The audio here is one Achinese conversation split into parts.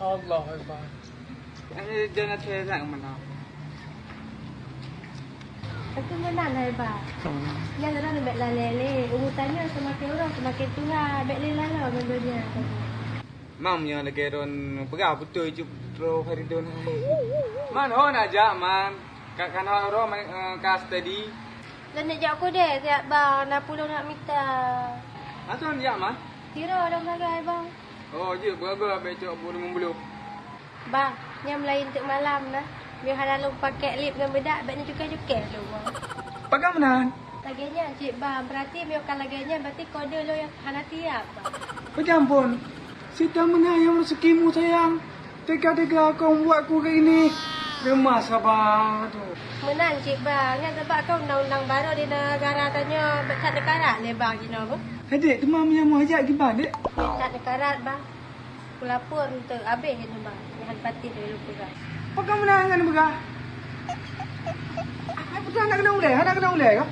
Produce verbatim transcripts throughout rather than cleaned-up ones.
Allahu Akbar. Ada jalan saya tak mana? Tapi meunan hai, Bah. Nyan droeneuh bèk lalè lé. Umu tanyoe seumaken uroe seumaken tuha, bèk lé laloe ngon donya. Mam nyang lagèe droen peugah beutôi cit Bro Faridon hai. Man ho na jak man. Ka, ka na uroe man, eh, ka steady. Lôn neuk jak keudè siat, Bang, na peue lôn neuk mita. Asoe jak man? Sira lôn sagai, Bang. Oh, jeuet, beugöt bèk cok bu limong ploh. Bah, nyan meulayeuen teuk malam na. Meunyoe hana lôn pakèk lip ngon beudak, bèk neucukai-cukai lôn, Bang. Pakon meunan? Lagèe nyan cit, Bang. Beurati meunyoe ka lagèe nyan, beurati kode lôn nyang hana siap, Bang. Pajan phon, si tameunan nyang reuseukimu sayang. Teuga-teuga kau buat ku keu ini. Leumah saba tu. Meunan cit, Bang. Nyan sabab keu undang-undang barô di neugara tanyoe, bèk that neukarat lé, Bang, jinoe, Bang. Adik, teuma meunyoe meuhajat kiban, Dek? Bèk that neukarat, Bang. Kulapor enteuk abéh nyoe, Bang, nyang han patéh lôn peugah. Pakon meunan nyan peugah? Ai, peugah hana keunong ulèe, hana keunong ulèe kah?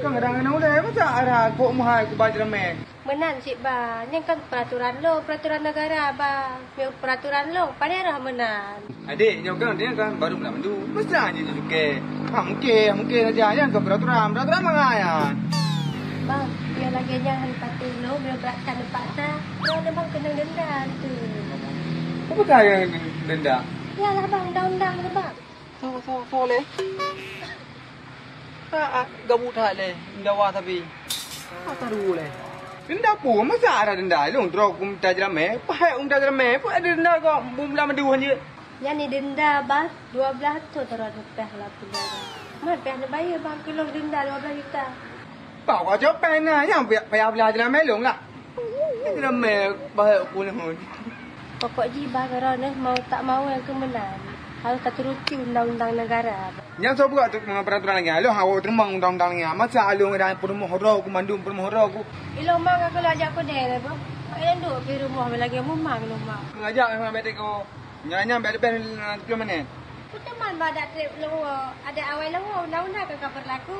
Kan kadang keunong ulèe, masa ara kok meuhai kuba jeuramé? Meunan cit, Bang. Nyan kan peuraturan lôn, peuraturan neugara, Bang. Meunyoe peuraturan lôn, pane roh meunan. Adik, nyoe kan, nyoe kan baru bulan mandum. Masa nyoe cukai? Ha, mungkin, mungkin saja. Nyan kan peuraturan, peuraturan mangat nyan. Bang, nyoe lagèe nyan han patéh lôn, meunyoe brat that neupaksa, droeneuh Bang keunong denda tu. Apa kah yang denda? Yalah, Bang, undang-undang tu, Bang. So, so, so lé. Ah, ah, gabu that lé, dawa sabe. Ah, taru lé. Denda peue? Masa ada denda? Lôn droe ku mita jeuramé, pahèk ku mita jeuramé, peue ada denda kok, bumla madu hanjeuet. Nyan ni denda, Bang, dua blaih reutôh taroh leupah lam peunjara. Man payah neubayeue, Bang, keu lôn denda dua blaih juta. Bah, kacau pen na, nyang payah, payah blah jeuramé lôn lah. Jeuramé bahé ku lôn. Pokok jih bah keudroe nyoe mau tak mau nyang keu meunan harôh taturuti undang-undang neugara. Nyan soe buet tu, peuraturan lagèe nyan? Lôn hana teurimong undang-undang lagèe nyan. Masa lôn dan peurumoh droe ku, mandum peurumoh droe ku. Ilôn mang ka lôn ajak keudè lé, Bang. Bak ilôn duek pih rumoh lagèe mumang lôn mang. Ngajak memang bèk teuka. Nyan, nyan bèk leubeh, eh, sepuluh menit. Peue teuma bak adak trép lôn woe, adak awai lôn woe undang-undang ka, ka beurlaku.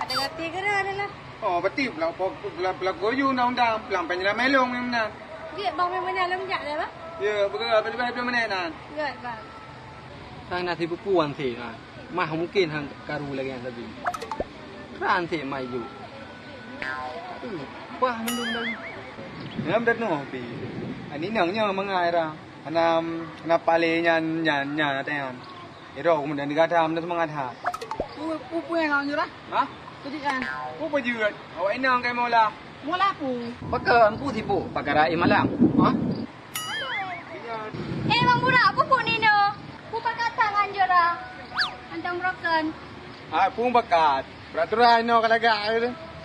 Adak gaki geura adalah. Oh, berarti berlaku, berlaku, berlaku ju undang-undang, peulampén jeuramé lôn nyang meunan. Jeuet bang, meunan lôn jak dah, Bang. Ya, beugöt, leubeh sepuluh menit nan. Göt, Bang. Sang na sipupu wan si, ha. Mah mungkin han karu lagèe nyan sabe. Ran si mai ju. Bah mandum dah. Ngam dah noh pi. Ani nang nyoe mangai ra. Hana, hana palé nyan, nyan, nyan, ata nyan. Iro keumudian digadam dan seumangat ha. Pu-, pu-, pu nyang jurah? Ha? Kejut nyan. Pu peujeuet. Awak inong kai mola. Mola pu? Pakon pu sibuk pakara ié malam. Ha? Eh, Bang Burak, pu pu nino? Pu pakat tangan jurah. Antang broken. Ha, pu bakat. Peraturan inoe ka lagak.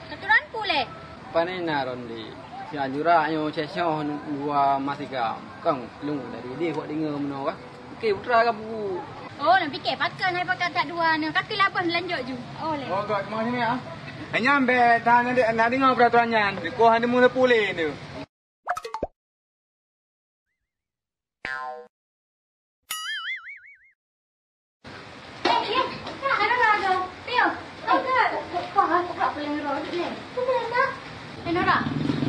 Peraturan pu lé? Pane na Rondi. Si Anjura nyoe cesyoh dua masiga. Kang lung dari deh buat dengar meunoe kah? Oke, putra ka bu. Oh, nak fikir pakai hai pakai tak dua ni. Kaki laban lanjut ju. Oh, lé. Oh, gak mau sini ya. Hanya ambil tahan nanti nak dengar peraturan nyan. Kau hanya mula pulih tu. Eh, eh, tak ada lah tu. Tio. Oh, tak. Kau aku tak boleh ngerok ni. Kenapa? Eh, Nora.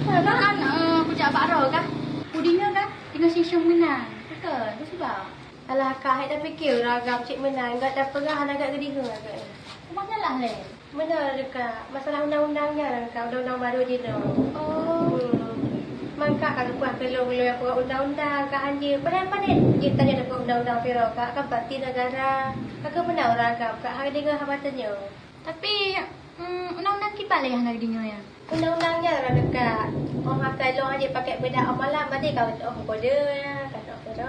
Nora kan, eh, kujak bak roh kah? Pudingnya kah? Tengah sisung meunan. Bukan, tu sebab. Alah, Kak, hai tapike ureueng agam cit meunan, gak tapeugah hana gak geudeungoe, Kak. Masalah lé? Meunoe, Kak, masalah undang-undang nyan, Kak, undang-undang baru jinoe. Oh. Hmm. Man, Kak, ka geupeugah keu lôn, lôn nyang peugah undang-undang, Kak, hanjeuet. Padahai pané jeuet tanyoe tapeugah undang-undang sidroe, Kak, kan parti negara. Ka keuh meunan ureueng agam, Kak, hana geudeungoe haba tanyoe. Tapi, hmm, undang-undang kiban lé hana geudeungoe nyan? Undang-undang nyan lagèe ka, oh, asai lôn hanjeuet pakai beudak oh malam, berarti ka oh kode, ka oh kode.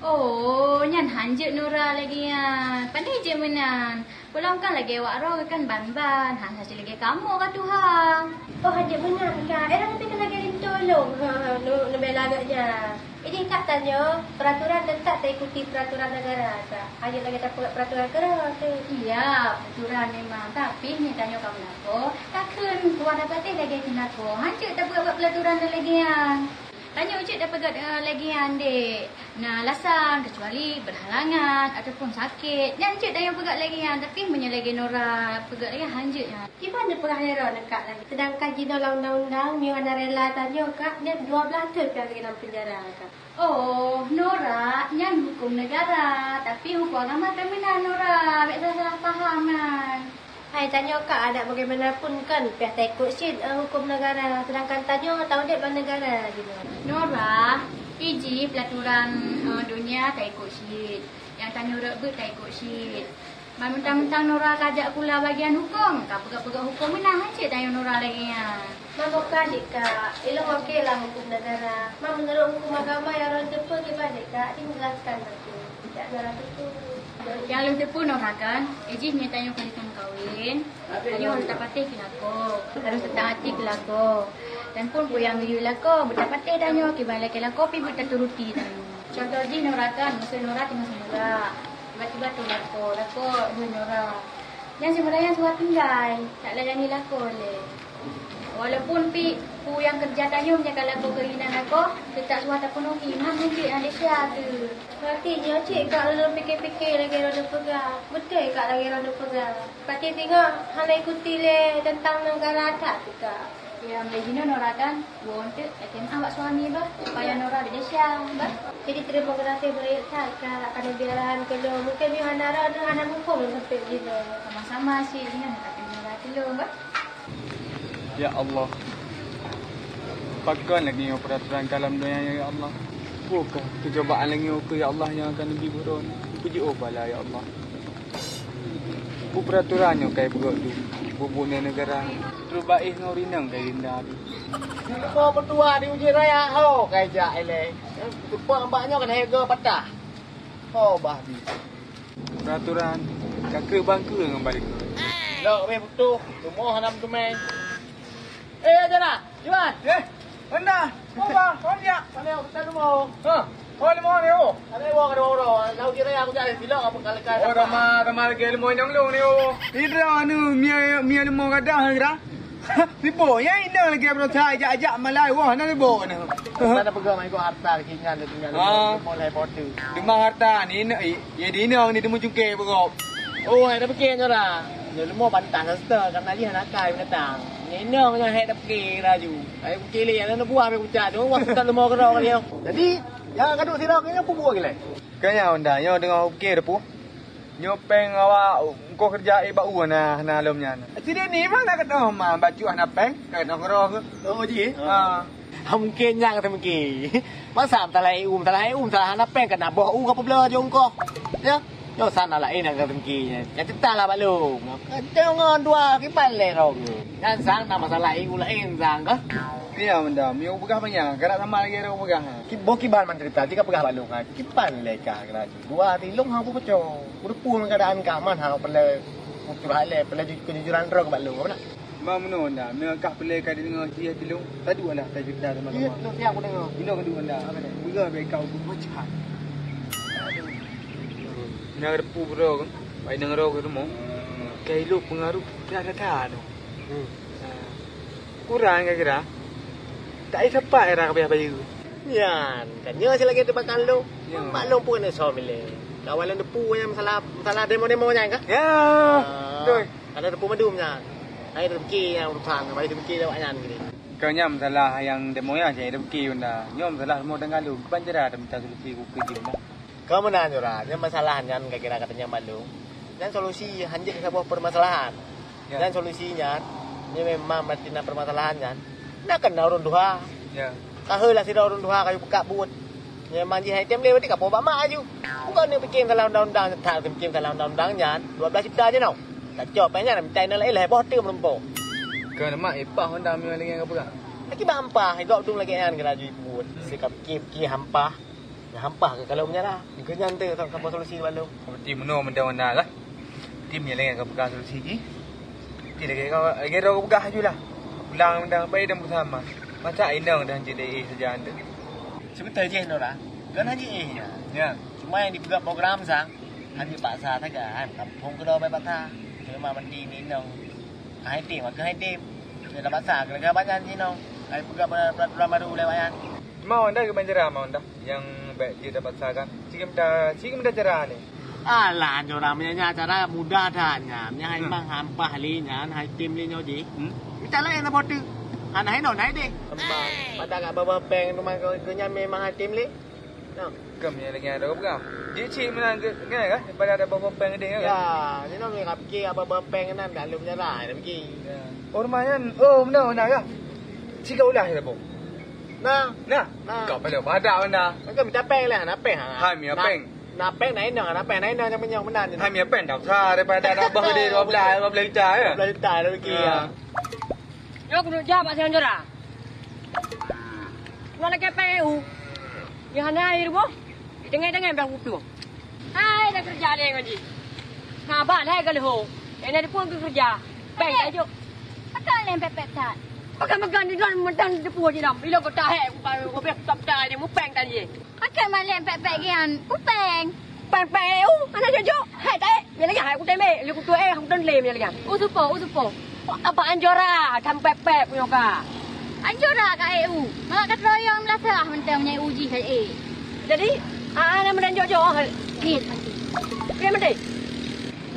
Oh, nyan hanjeuet Nora lagèe nyan. Pandai jeuet meunan. Pulang kan lagèe wak roh kan ban-ban, han saja lagèe kamoe ka tuha. Oh, hanjeuet meunan ka. Eh, tapi kan lagèe linto lôn. Ha, ha, nu, nu bela gak nyan. Ideh Kak tanyoe, peraturan tetap taikuti peraturan negara, Kak. Hana lagèe tapeugah peraturan keudroe teuh. Iya, peraturan memang. Tapi nyoe tanyoe ka meulakoe, takheun kuat dapatéh lagèe keunakoe. Hanjeuet tabuet-buet peraturan lagèe nyan. Tanyoe cit tapeugah, eh, lagèe nyan dek. Na alasan, kecuali berhalangan ataupun sakit. Nyan cit tanyoe peugah lagèe nyan, tapi meunyoe lagèe Nora peugah lagèe nyan, hanjeuet nyan. Kiban neupeugah lé droeneuh kak lagèe. Sedangkan jinoe lam undang-undang, meunyoe hana rela tanyoe kak, nyan dua blaih thon pih lagèe lam penjara kak. Oh, Nora, nyan huköm negara, tapi huköm agama ka meunan Nora, bèk salah-salah paham nyan. Hai, tanyoe kak adat bagaimanapun kan payah taikot cit, eh, huköm negara, sedangkan tanyoe taudép lam negara jinoe. Nora, pih jih peulaturan, eh, donya taikot cit, nyang tanyoe rot beuet taikot cit. Man mentang-mentang Nora ka jak kula bagian huköm, ka peugah-peugah huköm meunan, han cit tanyoe Nora lagèe nyan. Man boh ka jih kak, ilôn oke lam huköm negara. Man meunurot huköm agama nyang droeneuh teupeue kiban jih kak, di menjelaskan bacut. Jak Nora teupeue. Nyang lôn teupeue Nora kan, eh, jih nyan tanyoe ka lheueh tameukawen, tanyoe harôh tapatéh keu lakoe, harôh tataati keu lakoe. Dan phôn peue nyang geuyue lakoe, beutapatéh tanyoe, kiban lakèe lakoe pih beuet taturuti tanyoe. Contoh jih Nora kan, meuseu Nora teungoh seumeurah, tiba-tiba trôh lakoe, lakoe deuh Nora. Nyan seumeurah nyan suah tinggai, tak layani lakoe lé. Walaupun pih peue nyang keureuja tanyoe meunyoe ka lakoe keuhinan lakoe, teutap suah tapeunuhi, man hanjeuet nyang desya teuh. Berarti nyoe cit kak lôn pike-pike lagèe droeneuh peugah. Beutôi kak lagèe droeneuh peugah. Berarti singoh hana ikuti lé teuntang negara that teuh kak. Ya, mulai jinoe Nora kan, woe eunteuk S M A bak suami bah, supaya Nora bèk desya bah. Jadi terima kasih beuraya that kak, karena biarahan keu lôn. Mungkin nyoe hana rot, hana muphom lôn sampai jinoe. Sama-sama cit, nyoe tapi Nora keu lôn bah. Ya Allah, pakon lagèe nyoe peuraturan ka lam donya nyoe, ya Allah? Peue keuh keucobaan lagèe nyoe keuh, ya Allah, nyang akan neubi bak droeneuh? Peujeuet bala, ya Allah. Peue peuraturan nyoe ka ipeugöt tu? Buet-buet ngon neugara. Trok bak éh ngon rineng ka irinda tu. Di rumoh meutuah di Ujeuen Raya ho ka ijak ilèe. Teupeu bak nyoe keunan hareuga patah. Ho bah bi. Peuraturan ka kreueh bangkeue ngon balikot. Lok beh putôh, rumoh hana meuteumé. Eh, Jana, Iwan. Eh, Honda. Oh, bah, oh, ya. Mana yang besar rumoh? Ha. Oh, lima ni, oh. Ada yang bawa, ada orang. Lalu dia raya aku jadi silap apa kali-kali. Oh, ramah, ramah lagi lima nyong long ni, oh. Idra anu, mia, mia lima gadah, Idra. Ribu, ya, indah lagi, bro. Saya ajak-ajak malai, wah, nak ribu ni. Mana pegang mai kau harta kekinian tu tinggal. Ah. Lima, lima, lima, lima. Lima harta ni, ni, Ya, di inong ni teumu cungke beurok. Oh, hai, dah pikir nyoe dah. Nyoe leumo bantah sastra, karena jih hana kai binatang. Nyoe inong nyoe hai dah pikir laju. Hai, pikir lé, aneuk buah mé kucak tu, wah, tak leumo keudroe kali nyoe. Jadi, ya, ka duek sidroe keu nyoe peubuet lé. Keu nyoe, Honda, nyoe deungoe pikir dah, Pu. Nyoe péng awak engko keureuja ék bak u na, na lom nyan. Sideh ni mah na keudroe ma, bacut hana péng, ka keudroe keudroe. Oh, ji? Ha. Ha, mungkin nyang teumiki. Masa masalah E U, masalah E U, masalah hana péng keunan boh u ka peubloe jongkoh. Ya, nyoe sana laén nyang teumiki nyan. Nyang teuta lah bak lôn. Jangan dua kiban lé rong. Nyan sang na masalah E U laén sang kah? Iya, mendam. Miyueb peugah banyak, gerak sama lagi ada peugah. Ki-, boh kiban man cerita, jika peugah bak lôn, ha. Kiban lé kah kena dua tilong ha, aku pecah. Ku depu keadaan kah man ha, perlu curhat lé, perlu ju-, kejujuran rong bak lôn, apa nak? Ma meunoe na, meunyoe kah peureulèe ka deungoe sie tilong, taduek lah tacerita sama-sama. Iya, tu siap ku deungoe. Inoe ka duek na. Apa dia? Peugah bèk kau pun macam. Nyang repu bro kan, pai nang ro ke rumoh. Kai lok pengaruh dah dah dah tu. Hmm. Kurang kira-kira. Tak ada siapa era kabeh bayu. Nyan, kan nyoe silagi teubakan lôn. Ya. Mak lôn pun kena som ilèe. Kawan lôn depu nyang masalah, masalah demo-demo nyan kah? Ya. Ah. Betul. Ada teupeue mandum nyan. Hai teupiké nyang urusan, bagi teupiké awak nyan gini. Keu nyan masalah nyang demo nyan, saya teupiké benda. Nyoe masalah demo dan galon. Kiban cara ada minta solusi ku keu jih benda. Keu meunan jura, nyan masalah nyan kira-kira kata nyan maklum. Nyan solusi hanjeuet saboh permasalahan. Ya. Nyan solusi nyan, nyan memang berarti na permasalahan nyan. Na keunan ureueng tuha. Ya. Ka heulah sidroe ureueng tuha kayu peukak buet. Nyang manjih hai tem lé berarti ka po bak mak aju. Bukan ni piké salah undang-undang, tak piké salah undang-undang nyan, dua belas juta je noh. Tak cok pèng nyan, minta inong laén lhèe boh teuk meureumpok. Keu nama ipah undang meunyoe lagèe nyan ka peugah. Lagi bak ampah, idok dum lagèe nyan kena aju ibuet. Sika piké-piké hampah. Nyang hampah keu kalau meunyalah. Keu nyan teuh saboh solusi bak lôn. Berarti meunoe meunan-meunan lah. Tim nyang lagèe ka peugah solusi jih. Ti lagèe ka, lagèe droe ka peugah aju lah. Pulang undang pai dan bersama. Masa inong dan J D A saja anda. Sebetul jih Nora. Kan haji eh nya. Ya. Cuma yang dipeugah program sang, haji paksa saja kan. Kampung keudroe bai paksa. Cuma mandi ni inong. Hai tim, aku hai tim. Dia dah paksa, kena banyak ni inong. Hai peugah peraturan baru lewat kan. Mau dah ke Banjara, mau dah. Yang baik dia dapat saran. Cik minta, cik minta cara ni. Alah, Anjora, meunyo nyan cara mudah that nyan. Meunyo hai Hmm. mang hampah lé nyan, hai tem lé nyoe jih. Hmm? Mita laén saboh teuk. Hana hai non hai deh. Emang, pada kat babah peng rumah kau, kau nyan memang hai tem lé. Nah. Kau punya lagi ada apa? Dia cik mana ke, kan? Daripada ada babah peng dia kan? Ya, ni nak mereka fikir apa babah peng kan, dah lum jalan, dah fikir. Ya. Oh, rumah nyan, oh, benar, benar kan? Cik kau ulah ya, Bang? Nah. Nah. Kau payah padak benda. Kan minta peng lah, nak peng ha. Hai, minta peng. Nak peng, nak inong, nak peng, nak inong macam menyong benda ni. Hai, minta peng dah besar daripada nak bah gede dua belas, dua belas juta ya. Dua belas juta dah fikir ya. Nyoe keuneuk jak bak si Anjora. Nyoe lakée peng E U. Nyang hana air boh. Ditengah-tengah bak kutu. Hai, dah kerja deh ngaji. Sabar hai ka leuho. Eh, na depan ke kerja. Peng tajuk. Pakon lem pepet that. Pakon makan di dalam mentang depan di dalam. Bila kau tak hai, kau biar tak tak dia mupeng tadi. Pakon malem pek-pek gian, kupeng. Peng-peng, eh, uh, mana jujur? Hai, tak, eh. Bila lagi, hai, aku tembak. Bila aku tu, eh, aku tu lem, bila lagi. U Supo, U Supo. Abang Anjora, tham pek-pek punya ka. Anjora ka, eh, u. Mak kat royong lah salah mentang punya uji, hai, eh. Jadi, ah, nama dan jujur, hai. Ni, mati. Dia mati.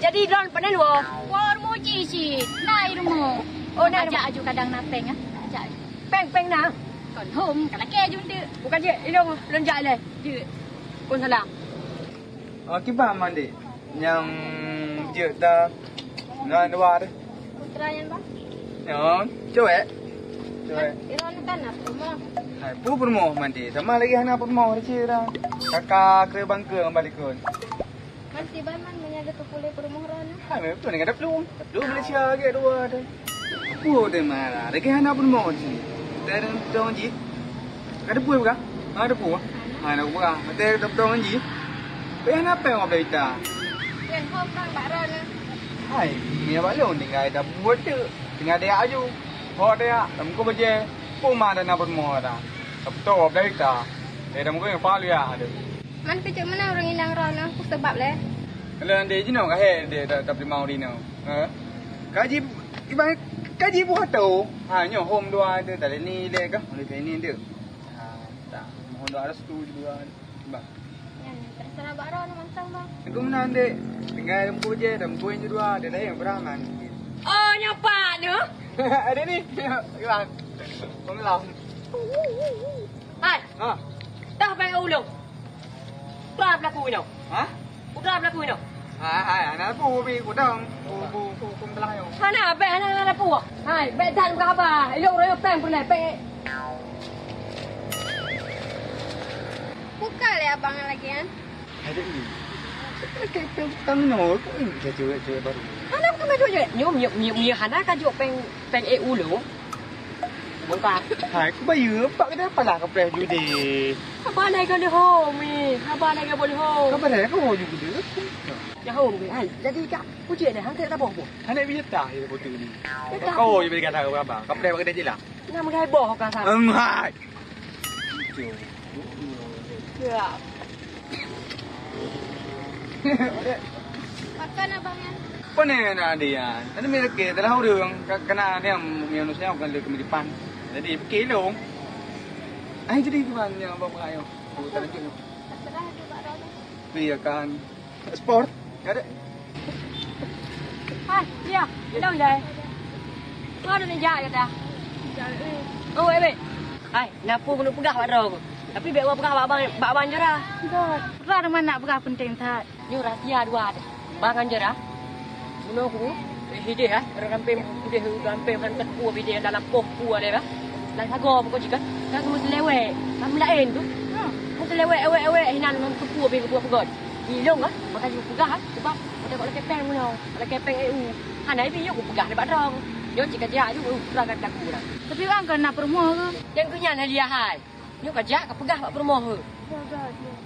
Jadi, drone panen, wo. Wah, rumoh uji, si. Nah, rumoh. Oh, nah, ajak aju kadang napeng, ah. Ajak. Peng, peng, nah. Kon hom, kalau ke jumpa. Bukan je, ilong, lon jak le. Jeuet. Waalaikumsalam. Oh, kiban mandi. Nyang jeuet dah. Ngon dua deh. Putra nyan, Bang? Nyo, cuek. Cuek. Iron kan nak rumah. Hai, pu peurumoh mandi. Sama lagi hana peurumoh di sira. Kakak keu bangke ngon balikon. Man siban man meunyo geutupu lé peurumoh droeneuh. Ha, memang beutôi, ka daplueng. Daplueng Malaysia lagèe dua tu. Apo teuh marah, lagèe hana peurumoh di sini. Teuh dong jih. Ka dapui buka? Ha, dapui. Ha, nak buka. Mati dong jih. Payah na pèng wak berita. Yang hom bang bak droeneuh. Hai, ni abang long tinggai dapur tu. Tinggai dia aju. Ho dia, lam ko baje. Puma dah na peurumoh dah. Sabtu wak berita. Dia dah mungkin palu ya ada. Man keuceuk meunan ureueng inong droeneuh, peue sabab lé? Lôn deh jinoe ka hé deh ta-, tapeurimong ureueng inong. Ha? Kaji, iban kaji buah tu. Ha, nyoe hom dua tu, tadi ni deh kah? Mulai tadi ni tu. Ha, tak. Mohon doa restu dua. Bah. Nyan, terserah bak droeneuh mantong, Bang. Aku meunan deh. Tinggai lam kuje, lam kuje dua, dia dah yang beraman. Oh, nyoe pat tu. Ada ni. Iban. Pengelam. Hai. Ha. Dah bayar ulung. Peue peulaku inoe? Hah? Peue peulaku inoe? Hai, hai, hana peue, bi kudong. Bu, bu, bu, bu, belah nyoe. Hana, bèk hana, hana peue. Hai, bèk that buka haba. Ilok royong pèng peureulèe, pèng. Buka lé abang lagi kan? Ada ni. Pakai pèng utang nyoe, kok ini dia cewek-cewek baru? Hana bukan cewek-cewek. Nyoe, nyoe, nyoe, nyoe hana ka jok pèng, pèng E U lôn. Bongkar. Hai, kubayeue, empat keudah apalah kapreh judé. Haba naik ka leuho, mi. Haba naik ka leuho. Kapreh ka ho judé. Jahom, mi. Hai, jadi ka kucing ni, hangkat tak boh-boh. Hana bijata ya betul ni. Bijata. Kau je beri kata ke apa? Kapreh bagi dia je lah. Nak menggai boh ka sa. Em, hai. Ya. Pakon abang nyan? Pane na dia? Tadi mi lagi telah ureueng ka-, kena dia manusia bukan lagi kemiripan. Jadi fikir long. Ai jadi kiban yang abang ayo. Aku tak lanjut. Terserah juga abang. Iya kan. Sport. Ada. Hai, ya, bilang dai. Kau ada ni jak kata. Oh, wait, wait. Hai, napa kena peugah bak droe? Tapi bèk wa peugah bak abang, bak abang Jora. Dah, Jora teuma nak peugah penting that. Nyoe rahsia dua deh. Bang Anjara. Bunoe ku, eh, hideh, eh, ureueng rampém udeh, ureueng rampém han teuku bideh dalam poh ku ada, eh. Nan sagoe pokok jih kan. Kan meuseulewek, kan meulaén tu. Hmm. Meuseulewek ewek-ewek hinan ngon teuku bideh buah peugöt. Ilong ah, maka jipeugah, eh, sebab maka kok lakèe pèng bunoe, lakèe pèng E U. Hana ibi yuk kupeugah nibak droe. Nyoe cit ka jak ju, ureueng ka teuku dah. Tapi ureueng ka na peurumoh ke? Nyang keu nyan hadiah hai. Nyoe ka jak ka peugah bak peurumoh he.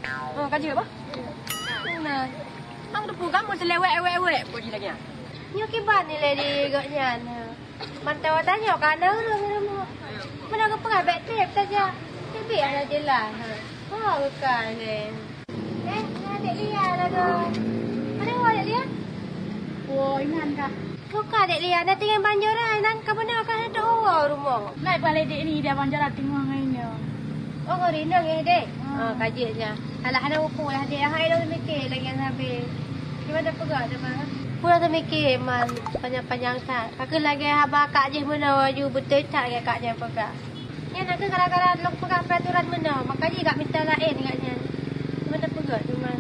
Ha, ka jeuet bah? Nah. Mang teupeu kamoe seulewek ewek-ewek buet jih lagèe nyan. Nyoe kiban nilai di gobnyan he. Mantong tanyoe ka na ureueng rumoh. Meunan geupeugah bèk trép saja. Teubiet hana jeulaih he. Ho geukai lé. Eh, na Dek Lia lagoe. Ada woe Dek Lia? Woe, inan kah? Buka Dek Lia, na tinggai Bang Jora, inan ka beuna ka hana teuwoe rumoh. Lai paléh Dek ni dia Bang Jora teungoh ngon inong. Oh, ngon rinong eh, dek? Ha, ka jeuet nyan. Alah, hana peue-peue lah, dek. Hai lôn mikir lagèe nyan habéh. Kiban tapeugah teuma? Peue lôn mikir man panjang-panjang that. Ka keuh lagèe haba kak jih meunoe, laju beutôi that lagèe kak nyan peugah. Nyan na keuh gara-gara lôn peugah peraturan meunoe, maka jih kak mita laén kak nyan. Kiban tapeugah teuma?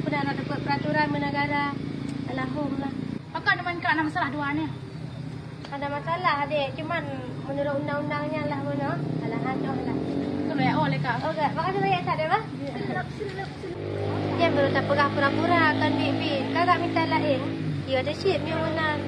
Peue na lôn tapeugah peraturan meunegara. Alahumlah. Pakon teuma kak na masalah dua nyan? Ada masalah, dek. Cuman menurut undang-undang nyan lah meunoe. Alah, nyoe lah. Keunoe ya, oh, lé, Kak. Oh, Kak. Makasih banyak, Kak, dek, bah. Nyan baru tapeugah pura-pura, kon biet-biet. Kagak mita laén. Iya, ada chip nyoe meunan.